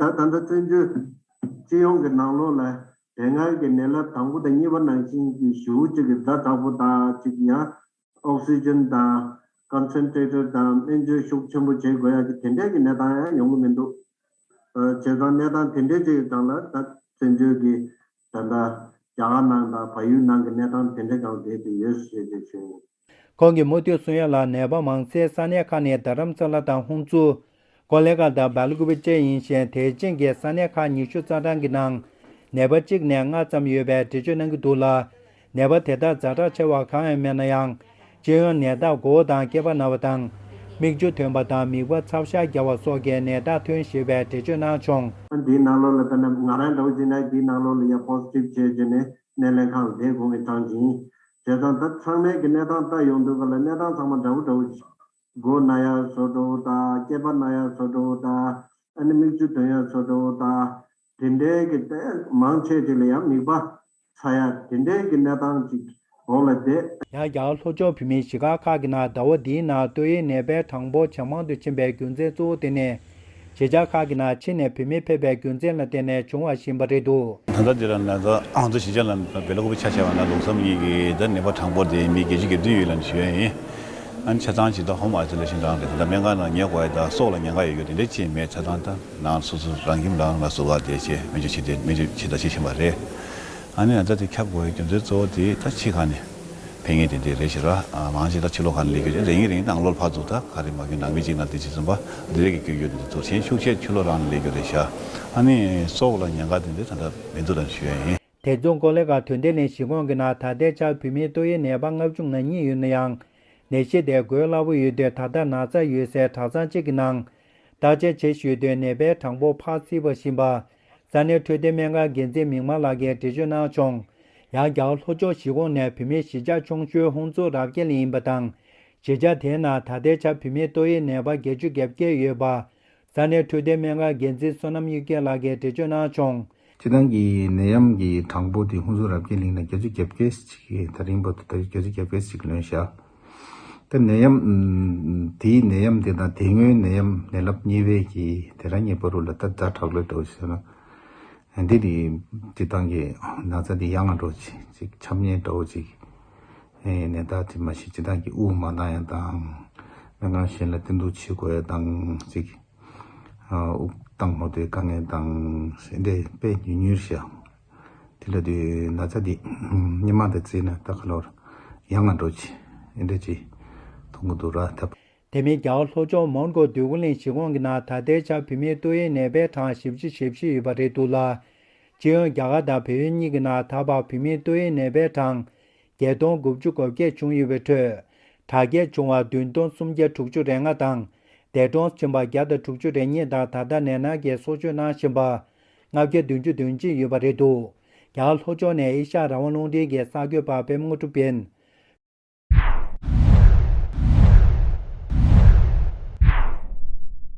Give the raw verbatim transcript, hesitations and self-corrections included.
ད་ད་ལྟ་བཙན་བྱོལ་སྤྱི་ཡོངས་ཀྱི་ནང་ལོགས་ལ་དེ་སྔར་གྱི་ནད་རླབས་དང་པོ་དང་གཉིས་པ་ནང་བཞིན་གྱི་ཞེ་པོ་ཅིག་གི་ཛ་དྲག་པོ་དང་ཅིག་ཡང་ཨོག་སི་ཇན་དང་ཀོན་སེན་ཊྲེ་ཊར་དང་སྨན་བཅོས་ཤུགས་ཆེན་པོ་བྱེད་དགོས་ཡ་གི་དེ་འདྲའི་གི་གནས་སྟངས་ཡང་ཡོང་གི་མི་འདུག། ཨ། བྱས་ཙང་གནས་སྟངས་དེ་འདྲའི་ཅིག་གི་སྒང་ལ་ད་བཙན་བྱོལ་གྱི་ད་ལྟ་རྒྱ་གར་ནང་དང་བལ་ཡུལ་ནང་གི་གནས་སྟངས་དེ་འདྲའི་སྒང་བསྡད་དེ་ཡོད་ཞེས་དེ་ཞུ་ཡིན། ཁོང་གིས་མུ་མཐུད་གསུང་ཡ་ལ། ནད་པ་མང་སའི་ས་གནས་ཁག་ནི་རྡ་རམ་ས་ལ་དང་ཧུན་སུར། ཀོ་ལེ་གྷལ་དང་སྦེལ་ཀོབ་བཅས་ཡིན་ཞིང་། དེ་རྗེས་ཀྱི་ས་གནས་ཁག་ཉི་ཤུ་རྩ་གྲངས་ཀྱི་ནང་ནད་པ་གཅིག་ནས་ལྔ་ཙམ་ཡོད་པའི་འགྲེལ་བརྗོད་གནང་གི་འདུག་ལ། ནད་པ་དེ་དག་ཛ་དྲག་ཆེ་བ་གང་ཡང་མེད་ན་ཡང་། སྤྱི་ཡོངས་ནད་རྟགས་མགོ་བོ་དང་སྐེད་པ་ན་བ་དང་། མིག་ཆུ་ཐོན་པ་དང་མིད་པ་ཚབ་ཤ་རྒྱག་པ་སོགས་ཀྱི་ནད་རྟགས་ཐོན་ཞེས་པའི་འགྲེལ་བརྗོད་གནང་བྱུང་། འདིའི་ནང་ལོགས་ལ་དཔེར་ན་ང་རང་འདྲ་བོ་བྱས་ན་འདིའི་ནང་ལོགས་ལ་ཡ་པོ་སི་ཊིབ་བྱས་བྱས་ནས་སྣེ་ལེན་ཁང་ལ་བསྡད་དགོས་པའི་གྲངས་ཅིག་ཡིན། བྱས་ཙང་ད་ཚང་མའི་གི་གནས་སྟངས་ལྟ་ཡོང་དུས་ག་ལ་གནས་སྟངས་ཚང་མ་འདྲ་བོ་འདྲ་བོ་ཅིག། མགོ་ན་ཡ་བཟོ་འདྲ་བོ་དང་སྐེད་པ་ན་ཡ་བཟོ་འདྲ་བོ་དང་། ཨ་ནི་མིག་ཆུ་ཐོན་ཡ་བཟོ་འདྲ་བོ་དང་། དེ་འདྲའི་གི་ཏོག་ཙམ་མང་ཆེ་ཅིག་ལ་ཡང་མིད་པ་ཚ་ཡ་དེ་འདྲའི་གི་གནས་སྟངས་ཅིག་འོག་ལ་བསྡད། ཡང་རྒྱ་གར་ལྷོ་ཕྱོགས་བོད་མིའི་གཞིས་སྒར་ཁག་གི་ནང་ཟླ་བ་འདིའི་ནང་ཏོག་དབྱིབས་ནད་པའི་གྲངས་འབོར་ཇེ་མང་དུ་ཕྱིན་པའི་རྒྱུ་མཚན་གཙོ་བོ་དེ་ནི་གཞིས་ཆགས་ཁག་གི་ནང་ཕྱི་ནས་བོད་མི་ཕེབས་པའི་རྒྱུ་མཚན་ལ་བརྟེན་ནས་བྱུང་བ་ཞིག་ཡིན་པ་རེད་འདུག། ད་ལྟ་འདི་ལ་ན་ཚ་ང་ཚོ་གཞིས་ཆགས་ལ་སྦེལ་ཀོབ་ཆ་བཞག་པ་ན་ལུང་བསམ་གཉིས་ཀྱི་ད་ནད་པ་གྲངས་འབོར་དེ་མི་བརྒྱད་ཅུ་གྱ་བདུན་ཡོད་ལབ་ནས་ཞུ་ཡ་ཡིན། ཨ་ནི་ཆ་ཚང་ཇི་ལྟར་ཧོམ་ཨའི་སོ་ལེ་ཤན་རང་རེད། ད་སྨན་ཁང་ནང་ཉལ་དགོས་ཡ་ད་སྲོག་ལ་ཉེན་ཁ་ཡོད་རྒྱུ་དེ་འདྲ་ཅིག་མེད། ཆ་ཚང་ད་ནང་སོ་སོ་རང་ཁྱིམ་རང་ལ་ཟུར་བཀག་བསྡད་བྱས་སྨན་བཅོས་བྱེད་བསྡད་སྨན་བཅོས་བྱེད་ད་བྱེད་བཞིན་པ་རེད། ཨ་ནི་ང་ཚོ་དེ་ཁྱབ་དགོས་ཡ་རྒྱུ་མཚན་གཙོ་བོ་དེ་ད་ཕྱི་ཁ་ནས་ཕེབས་མཁན་དེ་འདྲ་རེད་ཤག་ར། མང་ཆེ་ད་ཕྱི་ལོགས་ཁ་ནས་སླེབས་རྒྱུ་རེད། རེ་ངེས་རེ་ངེས་ད་ནང་ལོགས་ཕར་ཚུར་ད་ག་རེ་མ་གྱོན་ནང་མི་གཅིག་ནང་དེ་གཅིག་ཙམ་པ་འདི་རེད་གི་སྐྱོན་ཡོད་དེ་ཚོ་གཞན་ཤུགས་ཆེ་ཕྱི་ལོགས་རང་ནས་སླེབས་རྒྱུ་རེད་ཤག། ཨ་ནི་སྲོག་ལ་ཉེན་ཁ་དེ་འདྲ་ད་ལྟ་མི་འདུག་ལབ་ཞུ་ཡ་ཡིན། དེ་མཚུངས་ཀོ་ལེ་གྷལ་དོན་ལྡན་གླིང་གཞིས་ཁོངས་ཀྱི་ནང་ད་ལྟའི་ཆར་བོད་མིའི་ཏོག་དབྱིབས་ནད་པ་ལྔ་བཅུ་ང་གཉིས་ཡོད་ན་ཡང་། ནད་གཞི་དེ་འགོས་སླ་པོ་ཡོད་དུས་ད་ལྟ་ན་ཚ་ཡོད་སའི་གྲྭ་ཚང་གཅིག་གི་ནང་བརྟག་དཔྱད་བྱེད་བཞིན་ཡོད་དུས་ནད་པའི་གྲངས་འབོར་འཕར་སྲིད་པ་ཡིན་པ། ས་གནས་འཕྲོད་བསྟེན་སྨན་ཁང་འགན་འཛིན་མིག་དམར་ལགས་ཀྱིས་འགྲེལ་བརྗོད་གནང་བྱུང་། ཡང་རྒྱ་གར་ལྷོ་ཕྱོགས་གཞིས་ཁོངས་ནས་བོད་མིའི་གཞིས་ཆགས་ཆུང་ཤོས་ཧུན་སུར་རབ་རྒྱས་གླིང་ཡིན་པ་དང་། གཞིས་ཆགས་དེའི་ནང་ད་ལྟའི་ཆར་བོད་མིའི་ཏོག་དབྱིབས་ནད་པ་བརྒྱད་ཅུ་གྱ་བརྒྱད་ཡོད་པ། ས་གནས་འཕྲོད་བསྟེན་སྨན་ཁང་འགན་འཛིན་བསོད་ནམས་གཡུ་རྒྱལ་ལགས་ཀྱིས་འགྲེལ་བརྗོད་གནང་བྱུང་། སྤྱིར་བཏང་གི་ནད་ཡམས་ཀྱི་གྲངས་འབོར་དེ་ཧུན་སུར་རབ་རྒྱས་གླིང་ནས་བརྒྱད་ཅུ་གྱ་བརྒྱད་ཅིག་ད་རིང་བར་དུ་ད་བརྒྱད་ཅུ་གྱ་བརྒྱད་ཅིག་ལོན་བཞག། ད་ནད་ཡམས་དེའི་ནད་ཡམས་དེ་དང་དེ་སྔོན་ནད་ཡམས་ནད་རླབས་གཉིས་པའི་གི་དེ་རང་གཉིས་བར་དུ་ལ་ད་ཛ་དྲག་ལོས་འགྲོ་ཞེ་ན། འདི་དེ་སྤྱིར་བཏང་གི་ན་ཚ་དེ་ཡང་ང་འགྲོ་ཅིག་ཅིག་ཆམ་ཉེན་འགྲོ་ཅིག་ནད་རྟགས་དེ་མ་གཞི་སྤྱིར་བཏང་གི་དབུགས་མ་འདང་ཡ་དང་། སྨན་ཁང་གཞན་ལ་བསྟེན་གཏུགས་བྱེད་དགོས་ཡ་དང་ཅིག། དབུགས་བཏང་མ་ཐུབ་དཀའ་ངལ་དང་ཟེར་འདྲ་དཔེ་ཉུང་ཉུང་ཤག། དེ་ལ་དུས་ན་ཚ་འདི་སྔོན་མ་དང་བརྩིས་ན་ད་ག་ལོར་ཡང་ང་འགྲོ་ཅི་འདྲ་ཅི་མཐོང་གི་འདུག་ར་ད། དེ་མིན་རྒྱ་གར་ལྷོ་ཕྱོགས་མོན་གྷོ་འདོད་རྒུ་གླིང་གཞིས་ཁོངས་ཀྱི་ནང་ད་ལྟའི་ཆར་བོད་མིའི་ཏོག་དབྱིབས་ནད་པའི་གྲངས་བཞི་བཅུ་ཞེ་བཞི་ཡོད་པ་རེད་འདུག་ལ། སྤྱི་ཡོངས་རྒྱ་གར་དང་བལ་ཡུལ་གཉིས་ཀྱི་ནང་ད་བར་བོད་མིའི་ཏོག་དབྱིབས་ནད་པའི་གྲངས་བརྒྱད་སྟོང་དགུ་བཅུ་གོ་བརྒྱད་བྱུང་ཡོད་པའི་ཁྲོད། དྲག་སྐྱེད་བྱུང་བ་བདུན་སྟོང་སུམ་བརྒྱ་དྲུག་ཅུ་རེ་ལྔ་དང་། འདས་གྲོངས་ཕྱིན་པ་བརྒྱ་དང་དྲུག་ཅུ་རེ་གཉིས་དང་ད་ལྟ་ནད་མནར་གྱིས་གསོ་བཅོས་གནང་བཞིན་པ་ལྔ་བརྒྱ་བདུན་ཅུ་དོན་གཅིག་ཡོད་པ་རེད་འདུག། རྒྱ་གར་ལྷོ་ཕྱོགས་ནས་ཨེ་ཤ་ཡ་རང་དབང་རླུང་འཕྲིན་གྱི་གསར་འགོད་པ་པད་མ་དངོས་གྲུབ་ཡིན།